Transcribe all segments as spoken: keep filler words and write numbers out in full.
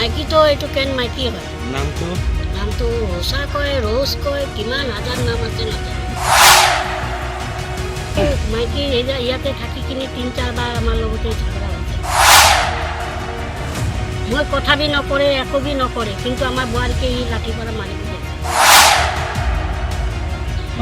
মাইকীটো এইটো কেন মাইকী হয়? নামটো? নামটো ৰোজা কয়, ৰোজ কয়, কিমান হাজাৰ নাম আছে নাজানো। মাইকী এইয়া-, ইয়াতে থাকি কিনি তিন চাৰবাৰ আমাৰ লগতে ঝগড়া হৈছে। মই কথা বি নকৰে, একো বি নকৰে, কিন্তু আমাৰ বোৱাৰীকে ই লাঠি পৰা মাৰি দিছে।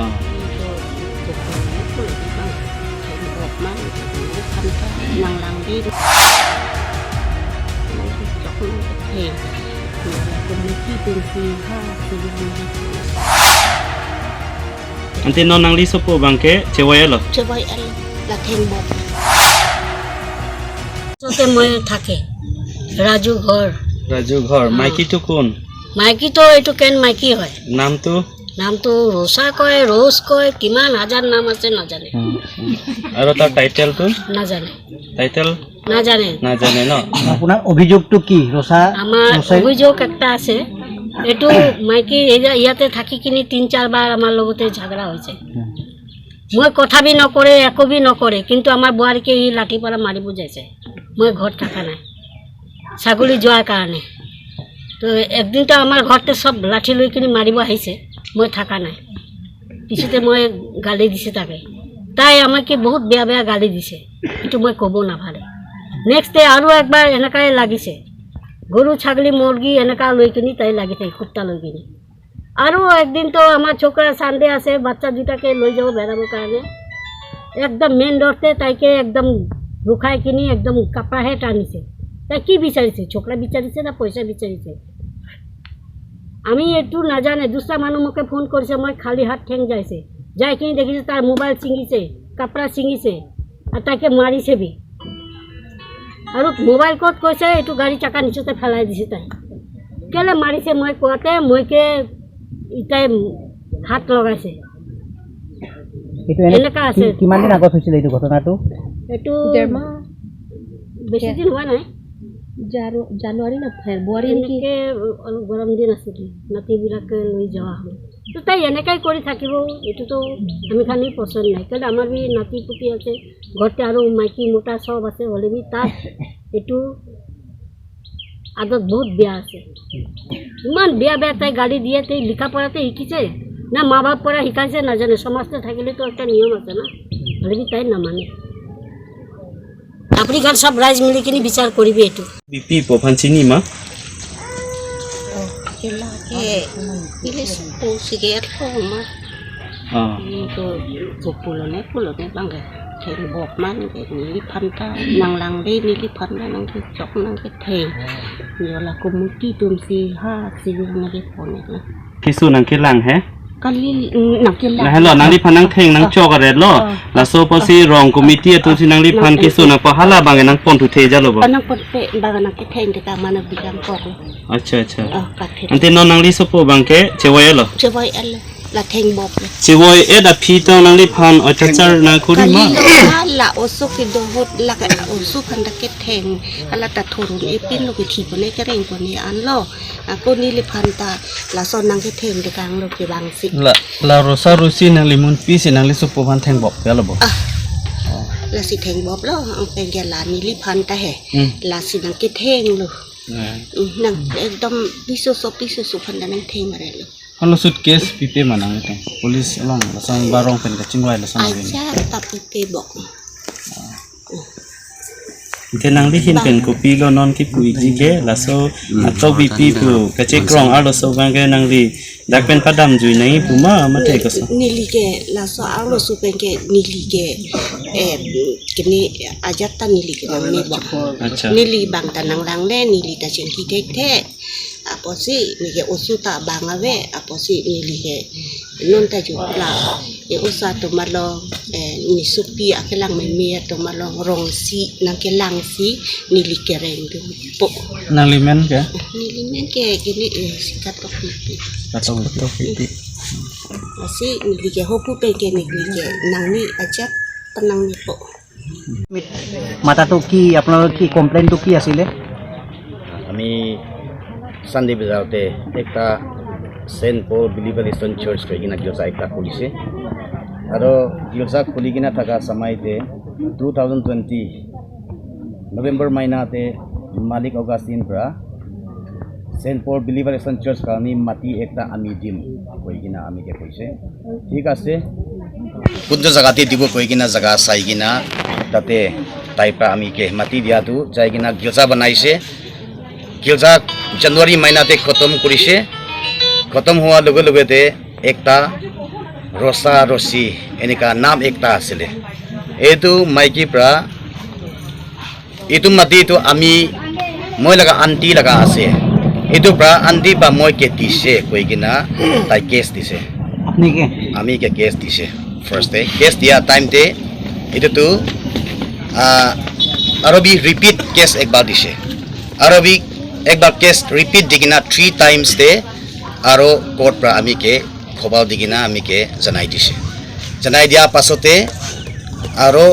অ। Ante non nangli sopo abangke chevoi-etlo? Chevoi-etlo, la thengbok. Sote moi thake, Raju Ghor. Raju Ghor, অ। মাইকীটো কোন? মাইকীটো এইটো কেন মাইকী হয়। নামটো? নামটো ৰোজা কয়, ৰোজ কয়, কিমান হাজাৰ নাম আছে নাজানে। উম, উম। আৰু তাৰ টাইটেলটো? নাজানে। টাইটেল? নাজানে। নাজানে ন? আপোনাৰ অভিযোগটো কি, ৰোজা? আমাৰ ৰোজাই? অভিযোগ একটা আছে। এইটো মাইকী এইয়া-, ইয়াতে থাকি কিনি তিন চাৰবাৰ আমাৰ লগতে ঝগড়া হৈছে। উম। মই কথা বি নকৰে, একো বি নকৰে, কিন্তু আমাৰ বোৱাৰীকে ই লাঠি পৰা মাৰি বুজাইছে। মই ঘৰত থকা নাই, চাকৰি যোৱাৰ কাৰণে। তো একদিনতো আমাৰ ঘৰতে চব লাঠি লৈ কিনি মাৰিব আহিছে, মই থকা নাই। পিছতে মই গালি দিছে তাকে। তাই আমাকে বহুত বেয়া বেয়া গালি দিছে, এইটো মই ক'ব নাপাৰে। নেক্সট ডে আৰু একবাৰ এনেকাই লাগিছে, গৰু, ছাগলী, মুৰ্গী এনেকা লৈ কিনি তাই লাগি থাকে, কুত্তা লৈ কিনি। আৰু একদিনতো আমাৰ ছোকৰা চানডে আছে, বাচ্চা দুটাকে লৈ যাব বেৰাবৰ কাৰণে। একদম মেইন ৰোডতে তাইকে একদম ৰখাই কিনি একদম কাপোৰহে টানিছে। তাই কি বিচাৰিছে? ছোকৰা বিচাৰিছে না পইচা বিচাৰিছে? আমি এইটো নাজানে। দুসৰা মানুহ মোকে ফোন কৰিছে, মই খালী হাত ঠেং যাইছে। যাই কিনি দেখিছে তাৰ মোবাইল ছিঙিছে, কাপোৰ ছিঙিছে, আৰু তাইকে মাৰিছে বি। আৰু মোবাইল ক'ত কৈছে, এইটো গাড়ী চাকা নিচতে পেলাই দিছে তাই। কেলে মাৰিছে মই কোৱাতে মইকে ইটাই হাত লগাইছে। এইটো এনে এনেকা আছে। কি-, কিমান দিন আগত হৈছিলে এইটো ঘটনাটো? এইটো ডেৰ মাহ। বেছি দিন হোৱা নাই। জানু-, জানুৱাৰী না ফেব্ৰুৱাৰী নেকি? এনেকে অলপ গৰম দিন আছিলে, নাতিবিলাকে লৈ যোৱা হ'ল। তো তাই এনেকাই কৰি থাকিব, এইটোতো আমি খানি পচন্দ নাই। কেলে আমাৰ বি নাতি পুতি আছে, ঘৰতে আৰু মাইকী মতা চব আছে, হ'লে বি তাত এইটো আদত বহুত বেয়া আছে। ইমান বেয়া বেয়া তাই গালি দিয়ে, তাই লিখা পঢ়াতে শিকিছে না মা বাপ পৰা শিকাইছে নাজানে, সমাজতে থাকিলেতো একটা নিয়ম আছে না, হ'লে বি তাই নামানে। আপুনি গান চব ৰাইজ মিলি কিনি বিচাৰ কৰিবি এইটো। বিপি প aphan chini ma? Oh, kila ke, ili supu sige atlo ma. Ah. Ini ko, ko pulo ne, pulo ne bang ke. Thengbok man ke, neliphan ta, nanglang de, neliphan ta, nangkechok, nangketheng. Yo la committee atum si, ha, si nangkepon na. Keso nangkelang he? Kali, mm, nangkelang. Lahelo, nangliphan nangtheng, nangchok aret lo. Ah. Laso apotsi rong committee atumsi nangliphan keso nangpo, hala abang nangpon thuthe jalo bo. Ah, nangpon pe, bang nangketheng de ka mana bilang kok. Acha, acha. Ah, kathe. Ante non nangli sopo abangke chevoi-etlo? Chevoi-etlo. La thengbok lo. Chevoi-et aphi ta nangliphan oichachar nangkuri ma? Kali la, la oso kedo ahut la ka oso aphan ta ketheng. Hala ta thurun-e pinlo, kethi pon-e, kereng pon-e anlo. Ako neliphan ta laso nangketheng dekang lo kevangsi. La, la rosa rosi nanglimunpi si nangli sopo aphan thengbok ya lo bo? Ah. Lasi thengbok lo, ang pengen la neliphan ta he. Hmm. Lasi nangketheng lo. Hmm. Hmm, nang ekdom piso so piso so aphan ta nangtheng mare lo. Halo suitcase pipe ma nang ito? Police along, lason barong pen kachingvai lason abin. Acha ta pipe bok. Ante nangli ahin pen kopilo non kipu-ikji ke, laso atok bipi pu kachekrong arloso abangke nangli dak pen padamjui nangji pu ma mate koson? Neli ke laso arloso pen ke neli ke, eh, kene ajat ta neli ke nangne bok. Acha. Neli abang ta nanglang le, neli ta chingki thekthe. Apotsi neke oso ta bang ave, apotsi neli ke non ta jupla. E oso atum along, eh, nesopi akelang meme atum along rongsi, nangkelangsi, neli kereng dun po. Nangli men ke? Neli men ke kene, eh, si Katok Pipi. Katok Pipi. Lasi neli ke hopu pen ke neli ke nangne ajat penang ni po. মাতাটো কি, আপোনালোকৰ কি কমপ্লেইনটো কি আছিলে? আমি চানডে বজাৰতে একটা Saint Paul Believer Christian Church কৈ কিনা গিৰ্জা একটা খুলিছে। আৰু গিৰ্জা খুলি কিনা থকা সময়তে টু থাউজেণ্ড টুৱেণ্টি নৱেম্বৰ মাইনাতে মালিক অগাষ্টিন পৰা Saint Paul Believer Association Church kalni mati ekta ami dim koi kena ami ke koise. Thik ase. Kunjo jaga te dibo koi kena jaga sai kena tate tai pra ami ke mati dia tu jai kena girja banaise. Girja January mahina te khotom korise. Khotom hua loge loge te ekta Rosa Rosi eneka nam ekta asile. Etu maiki pra, etu mati tu ami, moi laga aunty laga ase. Etu pra aunty pa moi ke dise koi kena tai case dise. আপনি কে? Ami ke case dise. First te case dia time te etu tu, ah, aro bi repeat case ekbar dise. Aro bi ekbar case repeat di kena three times te aro court pra ami ke khobal di kena ami ke janai dise. Janai dia pasote aro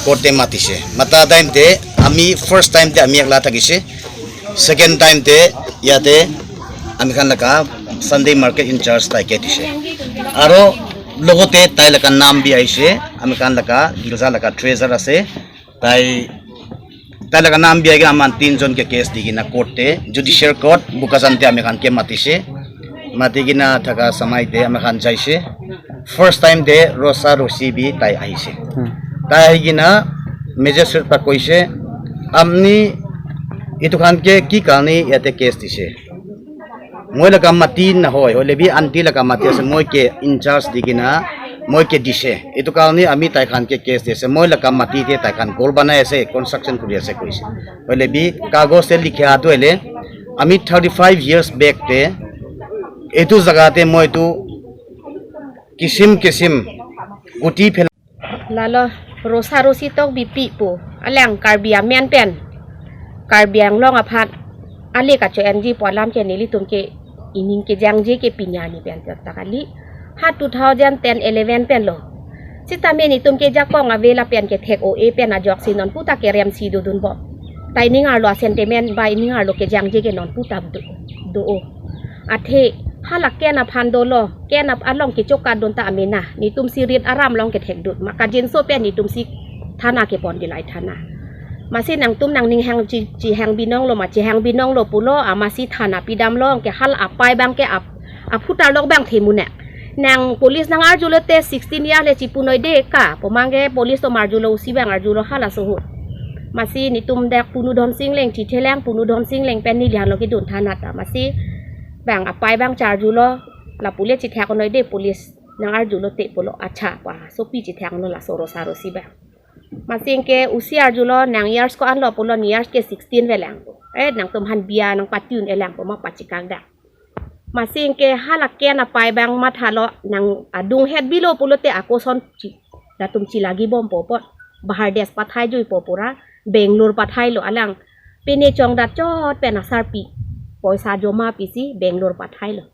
court te matise. Mata time te ami first time te ami ekla thakise. Second time te yate ami khan laga Sunday market in charge tai ke dise. Aro logote tai laga nam bi aise. Ami khan laga girja laga treasurer ase. Tai, tai laga nam bi aike aman tin jon ke case di kena court te, judicial court, Bokajan te ami khan ke matise. Mati kena thaka samai te ami khan jaise. First time te Rosa Rosi bi tai ahise. Hmm. Tai ahi kena magistrate pa koise, "Apni etu khan ke ki kalni yate case dise?" Moi laga mati nahoi, hoilebi aunty laga mati ase, moi ke in charge di kena, moi ke dise. Etu kalni ami tai khan ke case dise, moi laga mati te tai khan ghor banai ase, construction kori ase koise. Hoilebi kagos te likha tu ele, ami thirty five years back te, etu jaga te moi tu kisim kisim guti phel Lalo Rosa Rosi Tokbi pu alang Karbi amen pen, Karbi Anglong aphan ale kacho-enji pu alam ke nelitum ke ining kejangje ke pini arni pen ta kali. Ha two thousand ten eleven pen lo. Sitame netum ke jakong ave lapen kethek o-e pen ajoksi non puta kerem si dodun bom. Tai ning arlo a-sentiment ba ining arlo kejangje ke non puta do, do-o. Athe hala ken aphan dolo, ken ap along kechoka dun ta amena, netum si rit aram along kethek dut, ma kajinso pen netum si thana kepon dilai thana. Masi nangtum nangning hang chi, chihang binong lo ma, chihang binong lo pulo, amasi thana pidam long ke hal apai abang ke ap, aphutar lok abang themu ne. Nang police nang arjulo te sixteen year le chipunoi de ka, pu abang ke police atum arjulo, usi abang arjulo hala sohut. Masi netum dak Punu Dhonsing Leng, chithelang Punu Dhonsing Leng pen neli halo kedun thana ta. Masi bang apai abang charjulo, lapu le chithek onoi de police nang arjulo te pulo, acha pa sopi chithek lo laso Rosa Rosi abang. Masi ke usi arjulo nang years ko-an lo pulo, ne years ke sixteen avelang. Eh, nangtum aphan bia nang patun elang pu ma pachikak dak. Masi ke hala ken apai abang mathalo nang adung het bilo pulote ako ason chi, latum chilagi bompo apot. Bahar desh pathai juipo pura, Bangalore pathailo alang. Pine chongdat chot pen asarpi poisa joma pisi Bangalore pathailo.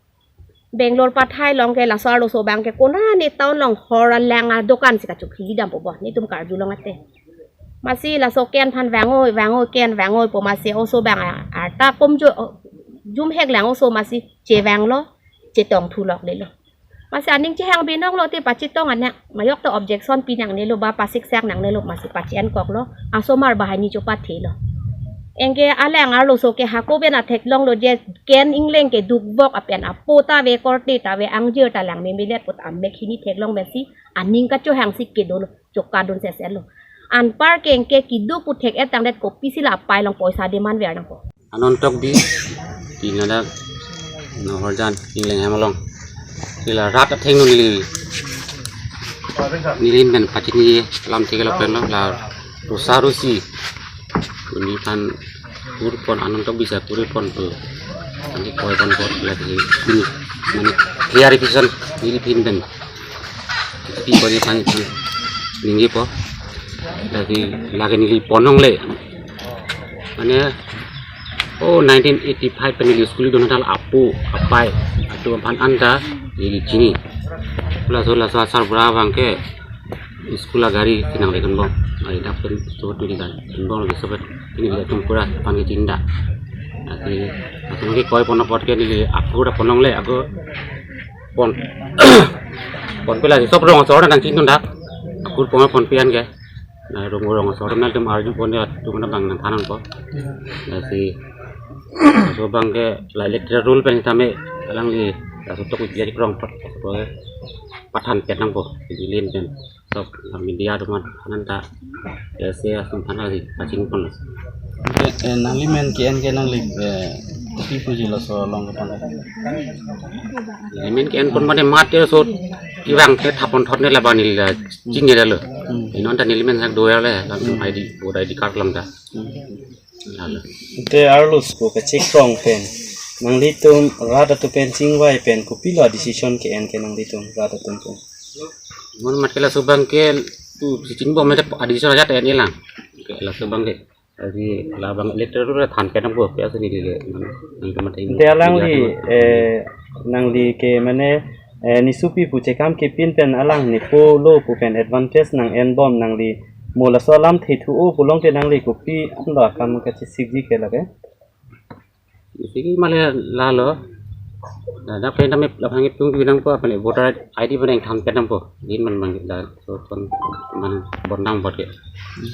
Bangalore pathai long ke laso arloso abang ke konane town along hor alang adokan si kachokhi dampo bo, netum karjulong ate. Masi laso ken aphan vangoi, vangoi, ken vangoi pu masi oso abang a, arta komjo, o, jumhek lang oso masi chevanglo, chetong thulok lelo. Masi aning chihang binong lo te pachetong anak, majok to objection pi nangnelo ba pasiksak nangnelo masi pachi-en koklo, asomar bahani chopathelo. Anke alang arloso ke hako pen atheklong lo je ken ingleng ke dukvok apen apo ta ave korte ta ave angjir ta lang memelet put amek hini theklong pensi aning kachohang si kedolo. Chokadun seselo. Anpar ke anke keduk pu thek-et tangdet kopisi la apai along poisa demand ver nangpo. Anantok Bi, pi ladak Nohorjan, Ingleng hem along. Sila rat atheng neli, neli men pachini lam tiga lapen lo, la Rosa Rosi. Kuni aphan kurpon Anantok Bi sa kurpon tu. Ani koi pon pot lagi. Ini, mane clarification neli pin pen. Pi koi aphan ningje po. Lagi, lagi neli pon longle. Mane, oh, nineteen eighty-five pen neli school dun thal apo, apai, atum aphan anta neli chini. Laso, laso asar bura abang ke school agari chinangle kan bom. Ai dak pen so tu di kan. Kan bom lagi sobat ini dia tumpura aphan ke chinda. Lagi, laso ke koi pon apot ke neli akur pon longle, aku pon, pon pe lagi sob rong asor nang chin dak. Akur pon, pon pian ke. Na rong, rong asor na tum arju pon ya tum na bang nang thanang po. Lasi Laso abang ke la electoral roll pen tame alangli laso tok uji krong pat, laso ke pathan pen nangpo, dilin pen. Sok media atum aphan ta ese asum aphan lasi kachingpon. Eh, eh, nangli men ke-en ke nangli, eh, kopi puji laso along ke pon? Neli men ke-en pon mane mat ke so kevang ke thap ponthot ne labang neli la chinine lo. Hmm. Inon ta neli men sak doya le, langsung Hmm. I D, voter I D card lang ta. Hmm. Lalo. Te arlos ko kachekrong pen, nanglitum rat atum pen chingvai pen kopilo decision ke-en ke nanglitum rat atum pen? Mon mat ke laso abang ke tu si chingbom mete a decision ajat en-e lang. Ke laso abang ke. Lasi labang electoral roll than pen nangpo, ke aso neli le, nang, nang teman tadi. Te alangli, eh, nangli ke mane, eh, nesopi pu chekam kepin pen alang nepo lo pu pen advantage nang-enbom, nangli mo laso alam thethu-o pulote nangli kopi anlo akam kachesikji ke lake? Isi mane lalo. Dak pen tame laphang itung binang po, apane voter I D pen than pen nangpo. Din man man laso kon man bon nang bot ke.